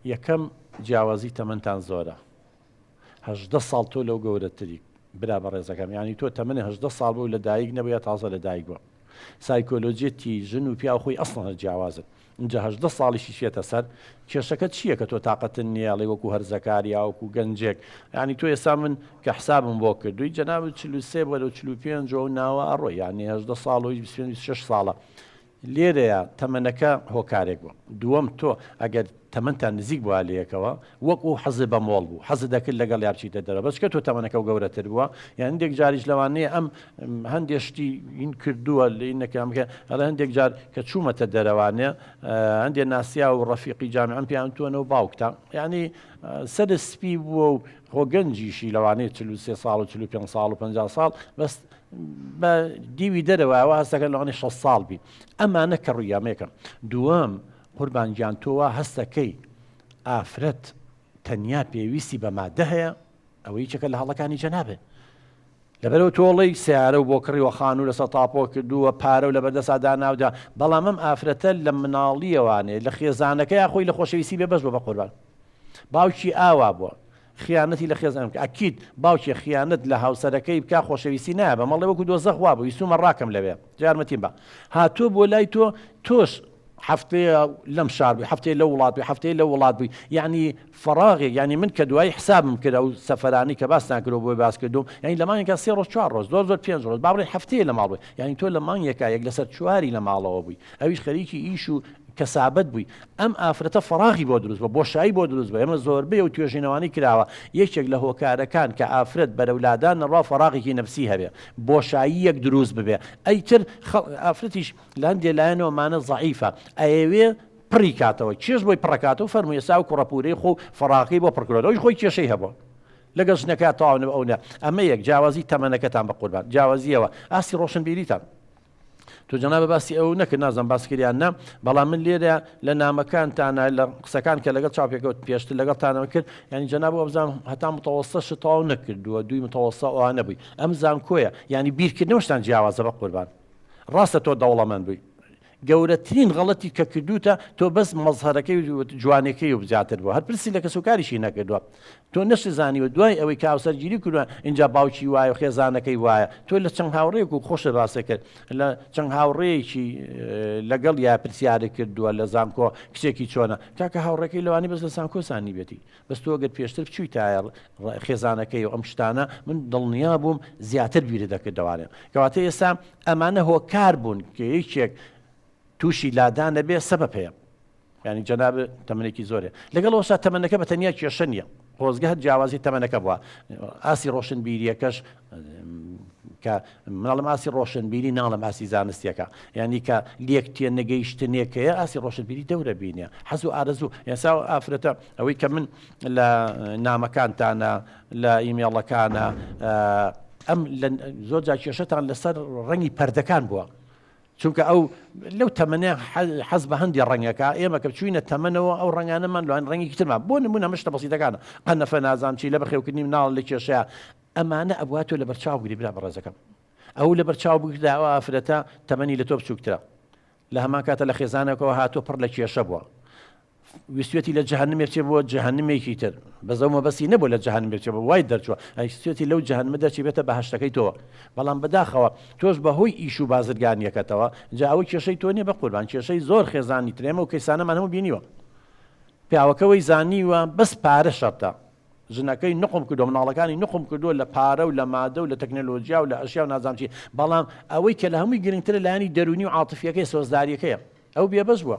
یەکەم جیاوازی تەمەنتان زۆرە 18 ساڵ تۆ لەو گەورەتری برا بەڕێزەکەم یانی تۆ تەمەنی 18 ساڵ بوو لە دایک نەبوو یا تازە لە دایک بووە سایکۆلۆجیەتی ژن و پیاو خۆی ئەسڵەن هەر جیاوازن ئینجا 18 ساڵیشی چێتە سەر کێشەکە چییە کە تۆ تاقەتن نییە ئەڵێ وەکو هەرزەکار یا وەکو گەنجێک یانی تۆ ئێستا من کە حسابم بۆ کردووی جەنابت 43 بەرەو 45 ئەو ناوە ئەڕۆی یانی 18 ساڵ و 25 26 ساڵە لێرەیا تەمەنەکە هۆکارێک بووە. دووەم تۆ ئەگەر تەمەنتان نزیک بوایە لەیەکەوە وەک ئەو حەزت بە مۆڵ بوو حەزت دەکرد لەگەڵیا بچیتە دەرەوە بەس چکە تۆ تەمەنەکەو گەورەتر بووە یان هەندێک جاریش لەوانەیە ئەم هەندێ شتی هین کردووە لێی نەکرا بکە ئەڵێ هەندێک جار کە چوومەتە دەرەوانێ هەندێ ناسیاو و ڕەفیقی جامیعەم پێیان وتووەنەوە باوکتە یانی سەرت سپی بووە و خۆ گەنجیشی لەوانەیە 43 ساڵ و 45 ساڵ و 50 ساڵ بەس بە دیوی دەرەوە ئەوە هەستەکەن لەوانەیە 60 ساڵ بی ئەمانە کە ڕوویامەیەکە دووەم قوربان گیان تۆ وا هەستەکەی ئافرەت تەنیا پێویستی بە مادە هەیە ئەوە یەکێکە لە هەڵەکانی جەنابێ لەبەرەوە تۆڵەی سیارە و بۆ کڕیوە خانوو لەسەر تاپۆ کردووە پارە و لەبەردەسا داناودا بەڵام ئەم ئافرەتە لە مناڵیەوانێ لە خێزانەکەی خۆی لە خۆشەویستی بێ بەش بۆ بە قوربان باوکی ئاوا بووە خیانەتی لە خێزان بکە ئەکید باوکێ خیانەت لە هاوسەرەکەی بکا خۆشەویستی نایە بە مەڵێ وەکو دۆزەخ وابوو ویستومە ڕاکەم لەوێ جا یارمەتیم بە هاتووە بۆ لای تۆ تۆش هەفتەیە لەم شار بووی هەفتەیە لەو وڵات بووی هەفتەیە لەو وڵات بووی یعنی فەراغێک یعنی من کە دوایی حسابم کرد ئەو سەفەرانی کە باستان کرد و بۆی باس کردوم یعنی لە مانگێکا سێ ڕۆژ چوار ڕۆژ زۆر زۆر پێنج ڕۆژ با بڵێین هەفتەیە لە ماڵ بووی یعنی تۆ لە مانگێکا یەک لەسەر چواری لە ماڵەوە بووی ئەویش خەریکی ئیش و کەسابەت بووی ئەم ئافرەتە فەراغی بۆ دروست بووە بۆشایی بۆ دروست بووە ئێمە زۆربەی ئەو توێژینەوانەی کراوە یەکێک لە هۆکارەکان کە ئافرەت بەرەو لادان نەڕوا فەراغێکی نەفسی هەبێ بۆشاییەک دروست ببێ ئەیتر ئافرەتیش لە هەندێ لایەنەوە مانە زەعیفە ئەیەوێ پڕی کاتەوە کێش بۆی پڕەکاتەوە فەرموو ئێستا ئەو کوڕە پورەی خۆ فەراغەکەی بۆ پڕکردەوە ئەویش خۆی کێشەی هەبووە لەگەڵ ژنەکە تەواو نەبوو ئەو نە ئەمە یەک جیاوازی تەمەنەکەتان بەقوربان جیاوازیەوە ئاستی ڕۆشنبیریتان تۆ جەنابە باسی ئەو نەکرد نازانم باس کرد یان نا بەڵام من لێرە لە نامەکانتانە لە قسەکان کە لەگەڵ چاوپێکەوت پێشتر لەگەڵتانەوە کرد یعنی جەناب وابزانم هەتا متەوەستە شت تەواو نەکردووە دووی متەوەستە ئەوانە بووی ئەم زانکۆیە یعنی بیرکردنەوەشتان جیاوازە بە قوربان ڕاستە تۆ دەوڵەمەند بووی گەورەترین غەڵەتی کە کردوتە تۆ بەس مەزهەرەکەی و جوانەکەی و زیاتر بووە هەر پرسی لە کەسوکاریشی نەکردووە تۆ نەشتزانیوە دوای ئەوەی کە هاوسەرگیری کردوە ئینجا باوکی وایە و خێزانەکەی وایە تۆ لە چەند هاوڕێیەک و خۆشت باست کرد لە چەند هاوڕێیەکی لەگەڵ یا پرسیارت کردووە لە زانکۆ کچێکی چۆنە کاکە هاوڕێکەی لەوانی بەس لە زانکۆ زانیبێتی بەس تۆ گەر پێشتر بچوویتایە خێزانەکەی و ئەم شتانە من دڵنیا بووم زیاتر بیرت دەکردەوانێ کەواتە ئێستا ئەمانە هۆکار بوون کە یەکێک تووشی لادان نەبێ سەبەب هەیە یانی جەنابت تەمەنێکی زۆرێ لەگەڵ ئەوسا تەمەنەکە بە تەنیا کێشە نییە خۆزگە هەر جیاوازی تەمەنەکە بووە ئاسی ڕۆشنبیریەکەش کە مناڵم ئاسی ڕۆشنبیری ناڵم ئاسی زانستیەکە یعنی کە لێک تێ نەگەیشتنێکەیە ئاسی ڕۆشنبیری دەورە بینێ حەز و ئارەزوو ئێسا ئافرەتە ئەوەی کە من لە نامەکانتانە لە ئیمێڵەکانە ئەم زۆر جا کێشەتان لەسەر ڕەنگی پەردەکان بووە چونکە ئەو لەو تەمەنە حەز بە هەندێ ڕەنگەکە ئێمە کە بچوینە تەمەنەوە ئەو ڕەنگانەمان لەوان ڕەنگێکی ترمان بۆ نمونە ئەمە شتە بەسیتەکانە قەنەفە نازانم چی لە بەخێوکردنی مناڵ لە کێشەیە ئەمانە ئەبوا تۆ لەبەر چاو بگری برا بەڕێزەکەم ئەو لەبەر چاو بگردا ئەو ئافرەتە تەمەنی لە تۆ بچووکترە لە هەمان کاتە لە خێزانێکەوە هاتووە پڕ لە کێشە بووە ویستویەتی لە جەهەنمێ بچێ بۆ جەهەنمێکی تر بەس ئەو مەبەستی نەبوو لە جەهەنمێ بچێ بۆ وای دەرچووە ویستویەتی لەو جەهەنمە دەرچێ بێتە بەهەشتەکەی تۆ بەڵام بەداخەوە تۆش بەهۆی ئیش و بازرگانیەکەتەوە جا ئەوە کێشەی تۆ نییە بە قوربان کێشەی زۆر خێزانی ترێمە و کەیسانەمان هەموو بینیوە پیاوەکە وەی زانیوە بەس پارە شەرتە ژنەکەی نقم کردووە مناڵەکانی نقم کردووە لە پارە و لە مادە و لە تەکنەلۆجیا و لە ئەشیا و نازانم چی بەڵام ئەوەی کە لە هەمووی گرنگترە لایەنی دەروونی و عاتفیەکەی سۆزداریەکەیە ئەو بێبەش بووە.